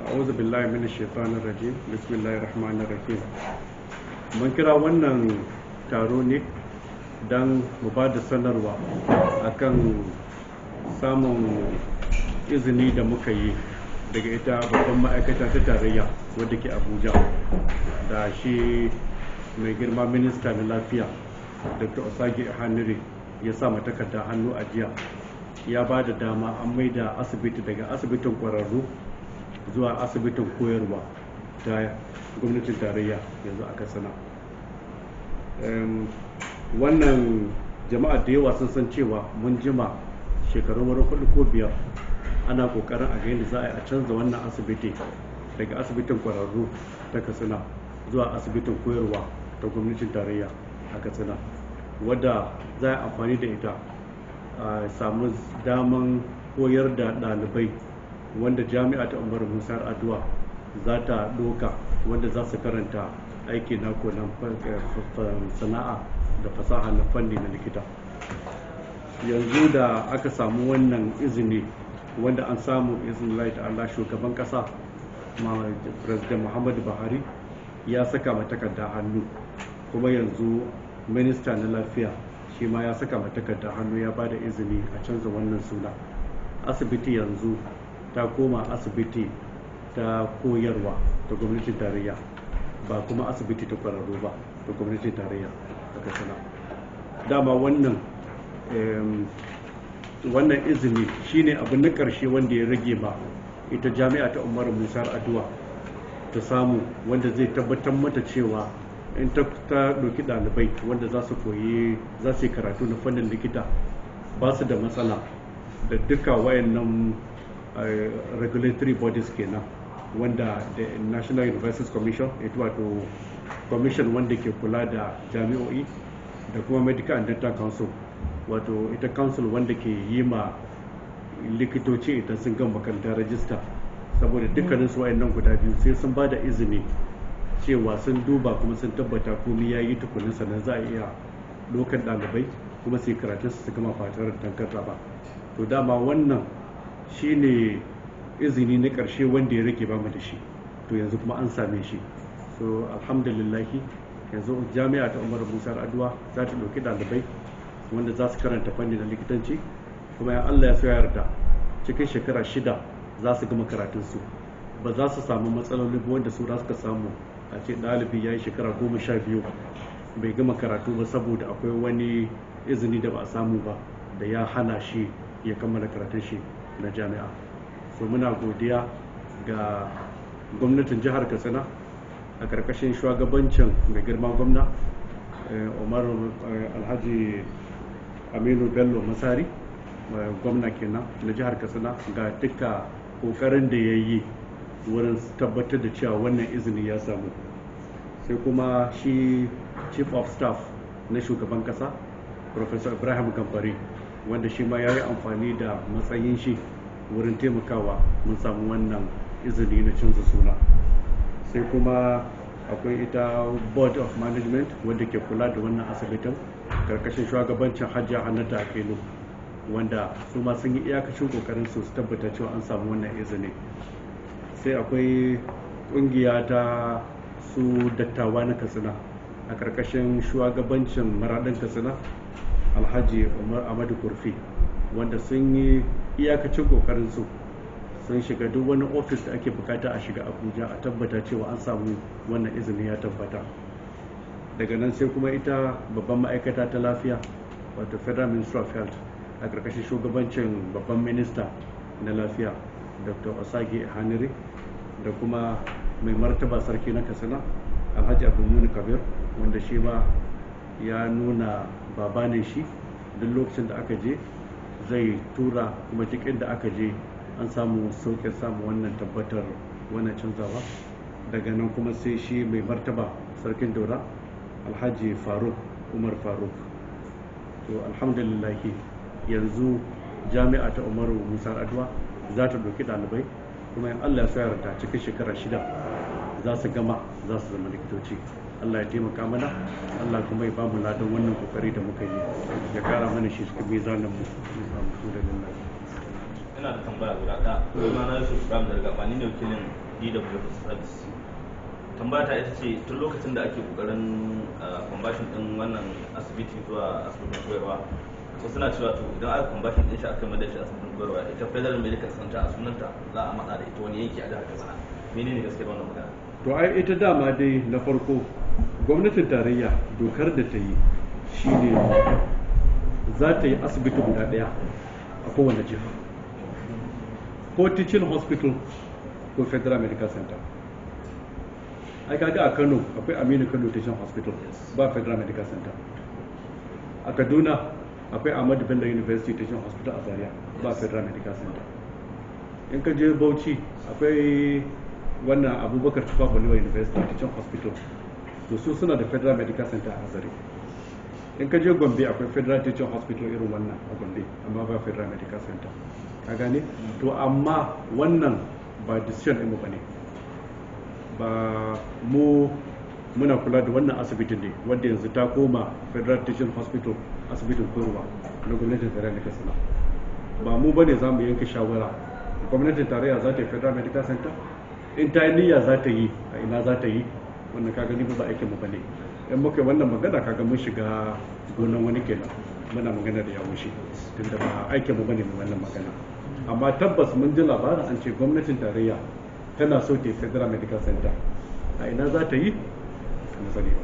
A'udhu billahi minash shaitanir rajim. Bismillahir rahmanir rahim. Mun kira wannan taro ne don mu ba da sanarwa akan samun izini da muka yi daga ita babban ma'aikata ta tarayya wadda ke Abuja, da shi mai girma minista na lafiya Dr. Osage Hanire ya sa takarda hannu a jiya. Ya ba da dama an maida asibiti daga asibitin kwararru zuwa asibitin koyarwa ta gwamnatin tarayya yanzu a Katsina. Wannan jama'a da yawa sun san cewa mun jima shekaru wurin 4 ko 5 ana kokarin a ga yadda za a yi a canza wannan asibiti daga asibitin kwararru ta Katsina zuwa asibitin koyarwa ta gwamnatin tarayya a Katsina, wadda za a amfani da ita a samu daman koyar da ɗalibai wanda jami'a ta Umaru Musa Yar'adua za ta ɗauka, wanda za su karanta aiki na koyon sana'a da fasaha na fanni na likita. Yanzu da aka samu wannan izini, wanda an samu izinin Allah ta'ala, shugaban kasa President Muhammadu Buhari ya saka ma takarda hannu, kuma yanzu minista na lafiya shi ma ya saka ma takarda hannu, ya bada izini a canza wannan suna. Asibiti yanzu ta koma asibiti ta koyarwa ta gwamnatin tarayya, ba kuma asibiti ta kwararru ba ta gwamnatin tarayya a Katsina. Dama wannan izini shine abu na ƙarshe wanda ya rage ma ita jami'a ta Umaru Musa Yar'adua ta samu, wanda zai tabbatar mata cewa in ta ɗauki ɗalibai wanda za su koyi, za su yi karatu na fannin likita, ba su da matsala da duka wayannan regulatory bodies kenan, wanda the National Universities Commission, ita wato commission wanda ke kula da jami'o'i, da kuma Medical and Dental Council, wato ita council wanda ke yi ma likitoci idan sun gama makaranta rajista. Saboda dukkanin su wayannan guda biyu sai sun ba da izini cewa sun duba kuma sun tabbata komai ya yi tukunin, sannan za a iya ɗaukar ɗalibai kuma su yi karatun su gama ba tare da tangarɗa ba. To dama wannan shine izini na ƙarshe wanda ya rage bamu da shi, to yanzu kuma an same shi. So alhamdulillahi, yanzu jami'a ta Umaru Musa Yar'adua za ta ɗauki ɗalibai wanda za su karanta fanni na likitanci, kuma ya Allah ya so ya yarda cikin shekara 6 za su gama karatunsu, ba za su samu matsaloli ba wanda su suka samu, a ce ɗalibi ya yi shekara 12 bai gama karatu ba saboda akwai wani izini da ba a samu ba da ya hana shi ya kammala karatun shi na jami'a. So muna godiya ga gwamnatin jihar Katsina a karkashin shugabancin mai girma gwamna Umaru Alhaji Aminu Bello Masari, gwamna kenan na jihar Katsina, ga duka kokarin da ya yi wurin tabbatar da cewa wannan izini ya samu. Sai kuma shi chief of staff na shugaban kasa, Professor Ibrahim Gambari, wanda shi ma ya yi amfani da matsayin shi wurin taimakawa mun samu wannan izini na canza suna. Sai kuma akwai ita board of management wanda ke kula da wannan asibitin karkashin shugabancin Hajiya Hannata Akelo, wanda su ma sun yi iyakacin kokarin su tabbata cewa an samu wannan izini. Sai akwai kungiya ta su dattawa na Katsina a karkashin shugabancin maradin Katsina Alhaji Umar Ahmadu Kurfi, wanda sun yi iyakacin kokarin su, sun shiga duk wani ofis da ake bukata a shiga Abuja a tabbata cewa an samu wannan izini ya tabbata. Daga nan sai kuma ita babban ma'aikata ta lafiya, wato Federal Ministry of Health, a ƙarƙashin shugabancin babban minista na lafiya Dr. Osage Hanire, da kuma mai martaba sarki na Katsina Alhaji Abdulmuni Kabir, wanda shi ma ya nuna baba ne shi, duk lokacin da aka je zai tura, kuma duk inda aka je an samu sauƙin samun wannan tabbatar wannan canzawa. Daga nan kuma sai shi mai martaba sarkin Daura Alhaji Faruk Umar Faruk. To alhamdulillahi, yanzu jami'a ta Umaru Musa Yar'adua za ta ɗauki ɗalibai, kuma in Allah ya so yarda cikin shekara 6 za su gama, za su zama likitoci. Allah ya taimaka mana, Allah kuma ya bamu ladan wannan kokari da muka yi, ya kara mana shi cikin mizanin mu. Alhamdulillah. Ina da tambaya guda ɗaya. Suna na Yusuf Ibrahim Dargaba, ni ne wakilin DW Service. Tambaya ta ita ce, tun lokacin da ake kokarin conversion din wannan asibiti zuwa asibitin koyarwa, wasu suna cewa to idan aka conversion din shi aka mai da shi asibitin koyarwa, ita Federal Medical Center a sunanta za a matsa da ita wani yanki a jihar Katsina. Menene gaskiyar wannan magana? To ai ita dama dai na farko gwamnatin tarayya dokar da ta yi shine za ta yi asibiti guda ɗaya a kowane jiha, ko teaching hospital ko Federal Medical Center. Ai kaga a Kano akwai Aminu Kano Teaching Hospital, ba Federal Medical Center. A Kaduna akwai Ahmadu Bello University Teaching Hospital a Zaria, ba Federal Medical Center. In ka je Bauchi akwai wannan Abubakar Tafawa Balewa University Teaching Hospital, to su suna da Federal Medical Center a Azare. In ka je Gombe akwai Federal Teaching Hospital irin wannan a Gombe, amma ba Federal Medical Center. Ka gane? To amma wannan ba decision ɗinmu ba ne. Ba mu muna kula da wannan asibitin ne wanda yanzu ta koma Federal Teaching Hospital, asibitin koyarwa na gwamnatin tarayya na Katsina. Ba mu bane za mu yanke shawara gwamnatin tarayya za ta yi Federal Medical Center, in ta yi niyya za ta yi, a ina za ta yi, wannan ka gani ba aikin mu bane. In muka yi wannan magana kaga mun shiga gonan wani kenan, muna magana da yawun shi, tunda ba aikin mu bane mu wannan magana. Amma tabbas mun ji labarin an ce gwamnatin tarayya tana so ta yi Federal Medical Center, a ina za ta yi mu sani ba.